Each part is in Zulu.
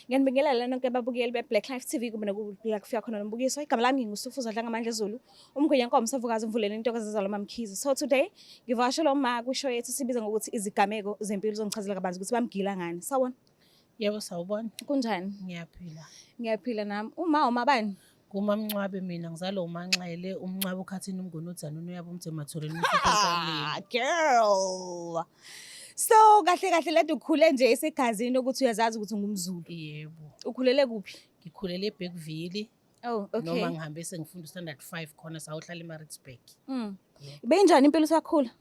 Ngiyanibingelela nonke ababukeli be-Black Life TV kumbe nokubukela kufika khona nombukiso. Igama lami nginguSufuza Dlangamandla Zulu, umgwenya nkomo savukazi umvuleni intokazi ezalwa MaMkhize. So today ngivakashela uma kwishow yethu sibiza ngokuthi izigameko zempilo, uzongichazela kabanzi ukuthi bamgila ngani. Sawubona. Yebo, sawubona. Kunjani? Ngiyaphila. Ngiyaphila nami. Uma umabani? KumaMncwabe mina, ngizalwa uManxele, uMncwabe ukhathini umnguni udzanuni uyabo umdzematholeni. Ah, girl. So kahle kahle lento ukhule nje esegazini ukuthi uyazazi ukuthi ungumZulu. Yebo. Ukhulele kuphi? Ngikhulele eBergville. Oh, okay. Noma ngihambe sengifunda standard 5 khona, sawuhlala eMaritzburg. Yeah. Benjani impilo usakhula?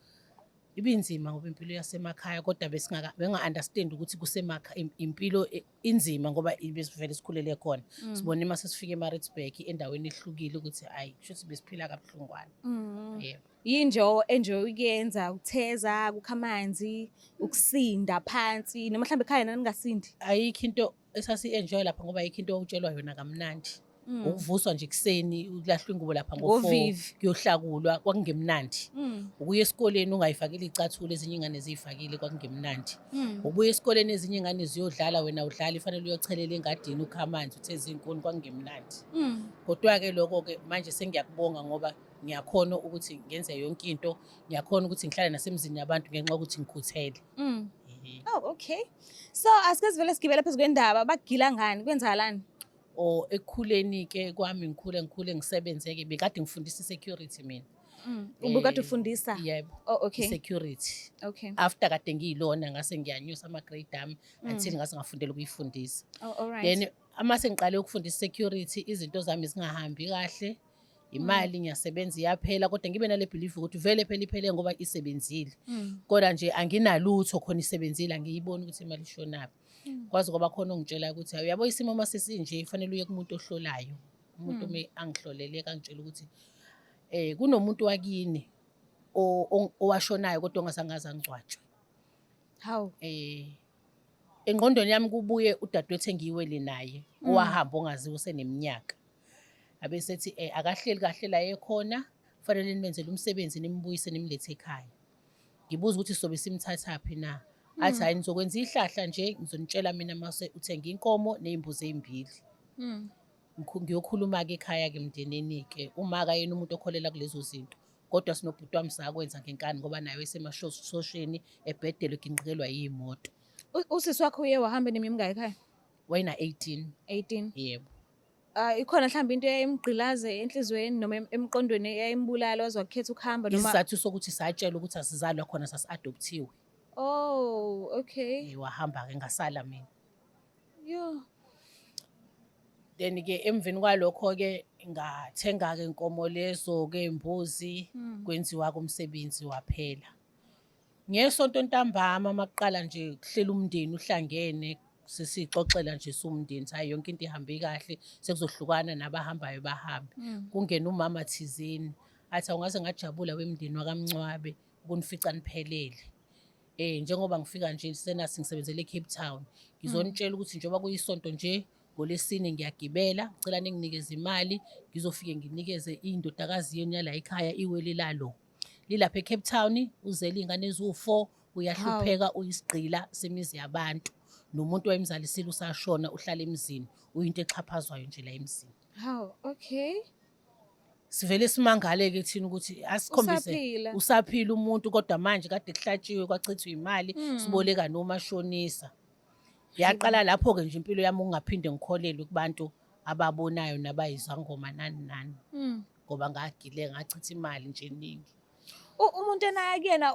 Ibinzima ngoba impilo yasemakhaya, kodwa besingaka benga-understand ukuthi kusemakhaya impilo inzima ngoba besivele sikhulele khona. Sibone uma sesifika eMaritzburg endaweni ehlukile ukuthi hayi, kusho ukuthi besiphila kabuhlungwana. Yebo. Yinje enjoy ukuyenza, ukutheza, kukha amanzi, ukusinda phansi, noma mhlawumbe ekhaya naningasindi? Ayikho into esasi-enjoy lapha ngoba ayikho into owutshelwa yona kamnandi. Ukuvuswa nje ekuseni, ulahlwa ingubo lapha ngo-4 Ngovivi. kuyohlakulwa, kwakungemnandi. Ukuya esikoleni ungayifakile icathulo, ezinye iy'ngane ziyifakile, kwakungemnandi. Ukubuya esikoleni ezinye iy'ngane ziyodlala, wena udlala ifanele uyochelela engadini, ukha amanzi, utheze iy'nkuni, kwakungemnandi. Kodwa-ke lokho-ke manje sengiyakubonga ngoba ngiyakhona ukuthi ngenze yonke into, ngiyakhona ukuthi ngihlale nasemzini yabantu ngenxa yokuthi ngikhuthele. Oh, okay. So asike sivele sigibele phezu kwendaba, bakugila ngani? Kwenzakalani? Or ekukhuleni-ke kwami, ngikhule ngisebenze-ke, bekade ngifundisa i-security mina. Ubukade ufundisa? Yebo. Oh, okay. I-security. Okay. After kade ngiyilona, ngase ngiyanyusa ama-grade ami until ngase ngafundela ukuyifundisa. Oh, all right. Then ama sengiqale ukufundisa i-security, izinto zami zingahambi kahle, imali ngiyasebenza iyaphela, kodwa ngibe nale belief ukuthi vele phela iphele ngoba isebenzile, kodwa nje anginalutho khona, isebenzile, angiyiboni ukuthi imali ishonaphi. Kwaze kwaba khona ongitshela ukuthi, "Hayi, uyabo isimo uma sesinje fanele uye kumuntu ohlolayo." Umuntu ome angihlolele kangitshela ukuthi kunomuntu wakini owashonayo kodwa ongasangaze angcwatshwe. Hawu. Engqondweni yami kubuye udadewethu engiyiwele naye owahamba ongaziwa useneminyaka, abesethi akahleli kahle la ekhona, kufanele nimenzele umsebenzi, nimbuyise, nimlethe ekhaya. Ngibuza ukuthi sobe simthathaphi na, athi, "Hayi, nizokwenza ihlahla nje, ngizonitshela mina mase uthenga inkomo ney'mbuzi ey'mbili." Ngiyokhuluma-ke ekhaya-ke emndenini-ke, uma-ka yena umuntu okholela kulezo zinto, kodwa sinobhuti wami sakwenza ngenkani ngoba naye wayesemashosheni ebhedelwe, eginqikelwa yiy'moto. Usisi wakho uye wahamba neminyaka ekhaya? Wayena-18. 18. Yebo. Ah, ikhona mhlawumbe into eyayimgqilaze enhliziyweni noma emqondweni eyayimbulala waze wakhetha ukuhamba noma? Isizathu sokuthi satshelwa ukuthi asizalwa khona, sasi-adopthiwe. Oh, okay. Wahamba-ke ngasala mina. Yo. Then-ke emveni kwalokho-ke ngathenga-ke inkomo lezo-ke, imbuzi, kwenziwa-ke umsebenzi waphela. Ngesonto ntambama makuqala nje kuhlela umndeni uhlangene, sesixoxela nje siwumndeni, hayi, yonke into ihambe kahle, sekuzohlukana nabahambayo bahambe. Kungena umama thizeni athi, "Awungaze ngajabula wemndeni wakaMncwabe ukunifica niphelele. Njengoba ngifika nje senasi ngisebenzele eCape Town, ngizonitshela ukuthi njengoba kuyisonto nje, ngolesine ngiyagibela, ngicela ninginikeze imali ngizofike nginikeze indodakazi yenu yala ekhaya, iwele lalo lilapha eCape Town, uzele iy'ngane eziwu-4, uyahlupheka, uyisigqila semizi yabantu, nomuntu wayemzalisile usashona, uhlala emzini, uyinto exhaphazwayo nje la emzini." Hawu, okay. Sivele simangale-ke thina ukuthi asikhombise Usaphila. Usaphila umuntu, kodwa manje kade kuhlatshiwe, kwachithwa imali, siboleka nomashonisa. Yaqala lapho-ke nje impilo yami ukungaphinde ngikholelwe kubantu ababonayo nabayizangoma nani nani, ngoba ngagile ngachitha imali nje eningi. Umuntu enaya kuyena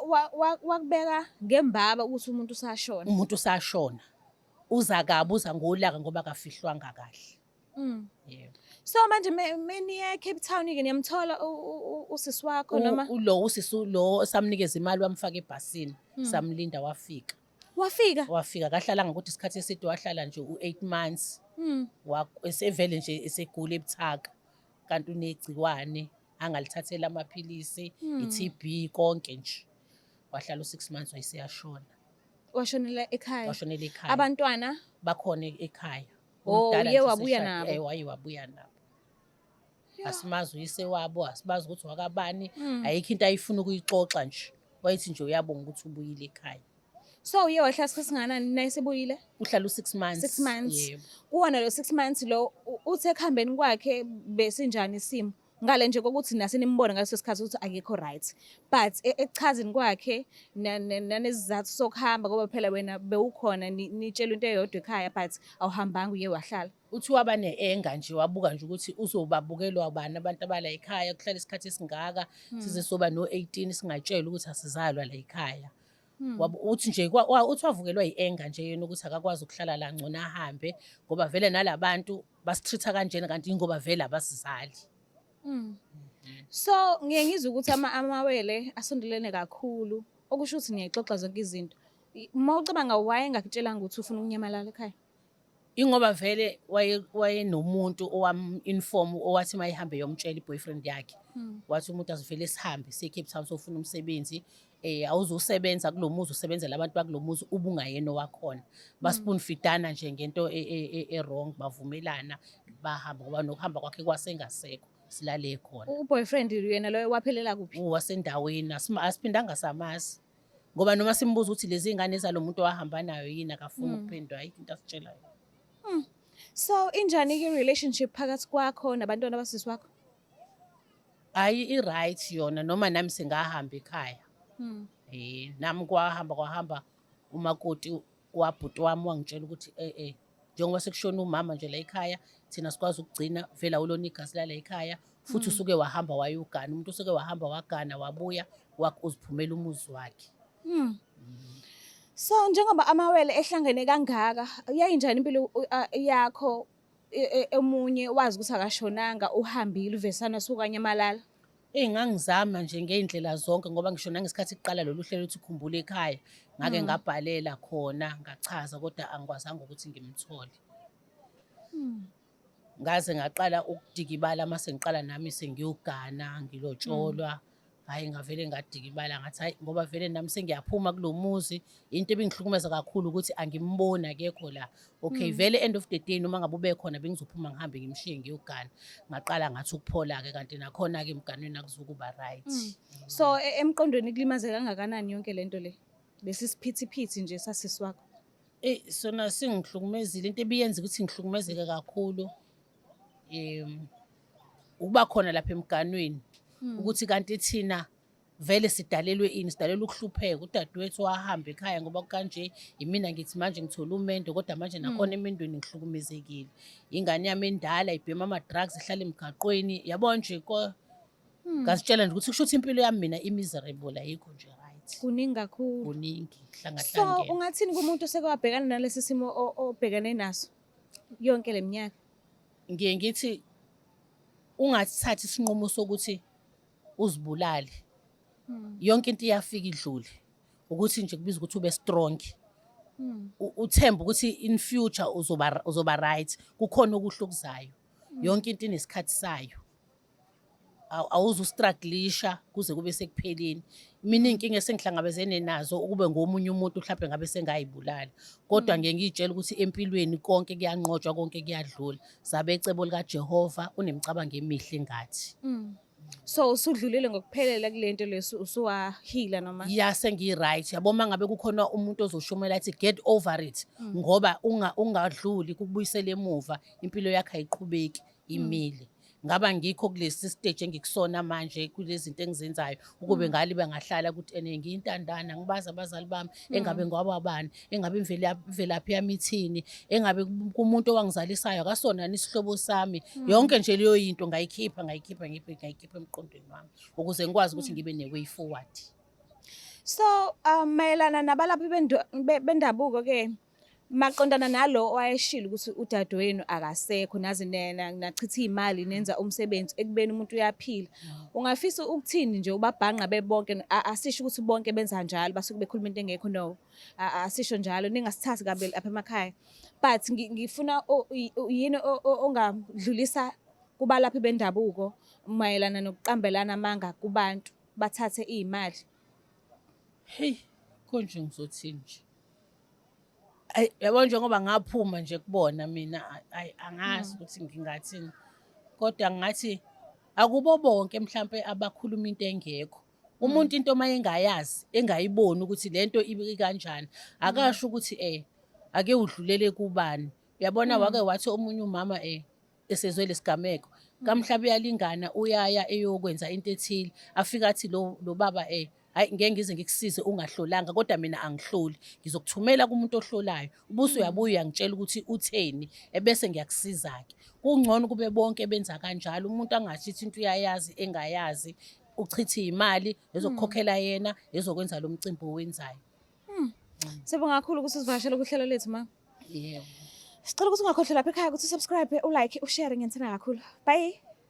wakubeka ngembaba ukuthi umuntu usashona. Umuntu usashona, uza kabi, uza ngolaka ngoba akafihlwanga kahle. Yebo. So manje meniya eCape Town ke niyamthola usisi wakho noma? Ulo usisi lo samnikeza imali, wamfaka ebhasini, samlinda wafika. Wafika? Wafika, kahlalanga ukuthi isikhathi eside, wahlala nje u-8 months. Esevele nje esegula ebuthaka, kanti unegciwane angalithathela amaphilisi, i-TB, konke nje. Wahlala u-6 months wayeseyashona. Washonela ekhaya. Washonela ekhaya. Abantwana? Bakhona ekhaya. Oh, Umdala uye nje wabuya useshadile. nabo? Waye wabuya nabo. Asimazi uyise wabo, asibazi ukuthi wakabani, ayikho into ayifuna ukuyixoxa nje. Wayethi nje uyabonga ukuthi ubuyile ekhaya. So uye wahlala isikhathi esingakanani naye sebuyile? Uhlala u-6 months. 6 months. Yebo. Kuwona lo 6 months lo uthe ekuhambeni kwakhe besinjani isimo? Ngale nje kokuthi nase nimbona ngaleso sikhathi ukuthi akekho right. But ekuchazeni kwakhe nanesizathu sokuhamba, ngoba phela wena bewukhona nitshelwa into eyodwa ekhaya, but awuhambanga, uye wahlala. Uthi waba ne-anger nje, wabuka nje ukuthi uzobabukelwa ubani abantu abala ekhaya, kuhlala isikhathi esingaka, size soba no-18 singatshelwa ukuthi asizalwa la ekhaya. Uthi nje uthi wavukelwa yi-anger nje yena ukuthi akakwazi ukuhlala la, ngcono ahambe, ngoba vele nalabantu basi-treat-a kanjena, kanti ingoba vele abasizali. So ngiye ngizwe ukuthi amawele asondelene kakhulu, okusho ukuthi niyayixoxa zonke izinto. Uma ucabanga, why engakutshelanga ukuthi ufuna ukunyamalala ekhaya? Ingoba vele wayenomuntu owam-inform, owathi uma ehambe yomtshela i-boyfriend yakhe. Wathi umuntu asivele sihambe siye e-Cape Town, sofuna umsebenzi. Awuzusebenza kulo muzi, usebenzela abantu bakulo muzi ubungayena owakhona. Ba-spoon feedana nje ngento e-wrong, bavumelana bahamba, ngoba nokuhamba kwakhe kwasengasekho, silale khona. U-boyfriend yena loyo waphelela kuphi? Wasendaweni, asiphindanga samazi. Ngoba noma simbuza ukuthi lezi ngane zalo muntu owahamba nayo yini, akafuni ukuphendula, ayikho into asitshelayo. So injani-ke relationship phakathi kwakho nabantwana basisi wakho? Hayi, i-right yona, noma nami singahamba ekhaya. Nami kwahamba kwahamba umakoti wabhuti wami wangitshela ukuthi njengoba sekushona umama nje la ekhaya, thina sikwazi ukugcina vele awulona igazi lala ekhaya, futhi usuke wahamba wayogana, umuntu usuke wahamba wagana wabuya uziphumela umuzi wakhe. So njengoba amawele ehlangene kangaka, yayinjani impilo yakho, omunye wazi ukuthi akashonanga, uhambile uvesana sukanyamalala? Ngangizama nje ngey'ndlela zonke, ngoba ngisho nangesikhathi kuqala lolu hlelo ukuthi Khumbula Ekhaya, ngake ngabhalela khona ngachaza, kodwa angikwazanga ukuthi ngimthole. Ngaze ngaqala ukudikibala mase ngiqala nami sengiyogana ngilotsholwa. Hhayi, ngavele ngadikibala, ngathi hhayi, ngoba vele nami sengiyaphuma kulo muzi. Into ebingihlukumeza kakhulu ukuthi angimboni, akekho la. Okay, vele end of the day noma ngabe ube khona bengizophuma ngihambe ngimshiye ngiyogana. Ngaqala ngathi ukuphola-ke, kanti nakhona-ke emganweni akuzukuba right. So emqondweni kulimaze kangakanani yonke lento le? Lesi siphithiphithi nje sasisi wakho. Eyi, sona singihlukumezile. Into ebiyenza ukuthi ngihlukumezeke kakhulu ukuba khona lapha emganweni, ukuthi kanti thina vele sidalelwe ini, sidalelwe ukuhlupheka. Udadewethu wahamba ekhaya ngoba kanje imina ngithi manje ngithola umendo, kodwa manje nakhona emendweni ngihlukumezekile. Ingane yami endala ibhema ama-drugs, ihlala emgaqweni, yabo nje ko ngazitshela nje ukuthi kusho ukuthi impilo yami mina i-miserable, ayikho nje right. Kuningi kakhulu. Kuningi So hlangahlangene. ungathini kumuntu oseke wabhekana nalesi simo obhekene naso yonke le minyaka? Ngiye ngithi ungathathi isinqumo sokuthi uzibulale. Yonke into iyafika idlule. Ukuthi nje kubiza ukuthi ube strong. Uthembe ukuthi in future uzoba right. Kukhona okuhle okuzayo. Yonke into inesikhathi sayo. Awuzustrugglisha kuze kube sekupheleni. Mina iy'nkinga esengihlangabezene nazo ukube ngomunye umuntu mhlampe ngabe sengayibulala. Kodwa ngiye ngiy'tshela ukuthi empilweni konke kuyanqotshwa, konke kuyadlula. Sabe icebo likaJehova, unemicabango emihle ngathi. So usudlulile ngokuphelele kule nto leso, usuwahila noma? Ya, sengiyi-right. Yabo, uma ngabe kukhona umuntu ozoshumela athi get over it, ngoba ungadluli kukubuyisela emuva, impilo yakho ayiqhubeki, imile. Ngaba ngikho kulesi stage engikusona manje, kulezi zinto engizenzayo, ukube ngalibe ngahlala ukuthi ene ngiyintandane, angibazi abazali bami, engabe ngwababani, engabe imvelaphi yami ithini, engabe kumuntu owangizalisayo akasona yini isihlobo sami. Yonke nje leyo yinto ngayikhipha, ngayikhipha, ngayikhipha emqondweni wami ukuze ngikwazi ukuthi ngibe ne-way forward. So mayelana nabalaphi bendabuko ke, maqondana nalo owayeshilo ukuthi udadewenu akasekho, naze nachitha iy'mali nenza umsebenzi ekubeni umuntu uyaphila, ungafisa ukuthini nje ubabhanqa bebonke? Asisho ukuthi bonke benza njalo, basuke bekhuluma into engekho, no, asisho njalo, ningasithathi kabi lapha emakhaya, but ngifuna yini ongadlulisa kubalaphi bendabuko mayelana nokuqambelana amanga kubantu bathathe iy'mali? Hey, konje ngizothini nje? Ayi, yabo, njengoba ngaphuma nje kubona mina, ayi, angazi ukuthi ngingathini. Kodwa ngathi akubo bonke mhlampe abakhuluma into engekho. Umuntu into uma engayazi, engayiboni ukuthi lento ibe kanjani, akasho ukuthi ake udlulele kubani. Uyabona, wake wathi omunye umama esezwe lesigameko, kamhlaba uyalingana, uyaya eyokwenza into ethile, afika athi lo baba hayi, ngeke ngize ngikusize ungahlolanga, kodwa mina angihloli, ngizokuthumela kumuntu ohlolayo, ubuse uyabuya uyangitshela ukuthi utheni, ebese ngiyakusiza-ke. Kungcono kube bonke benza kanjalo, umuntu angashithi into uyayazi engayazi, uchithe imali ezokukhokhela yena ezokwenza lo mcimbi owenzayo. Sibonga kakhulu ukuthi usivakashele kuhlelo lethu, ma. Yebo. Sicela ukuthi ungakhohlwa lapha ekhaya ukuthi usubscribe, ulike, ushare, ngiyanithanda kakhulu. Bye.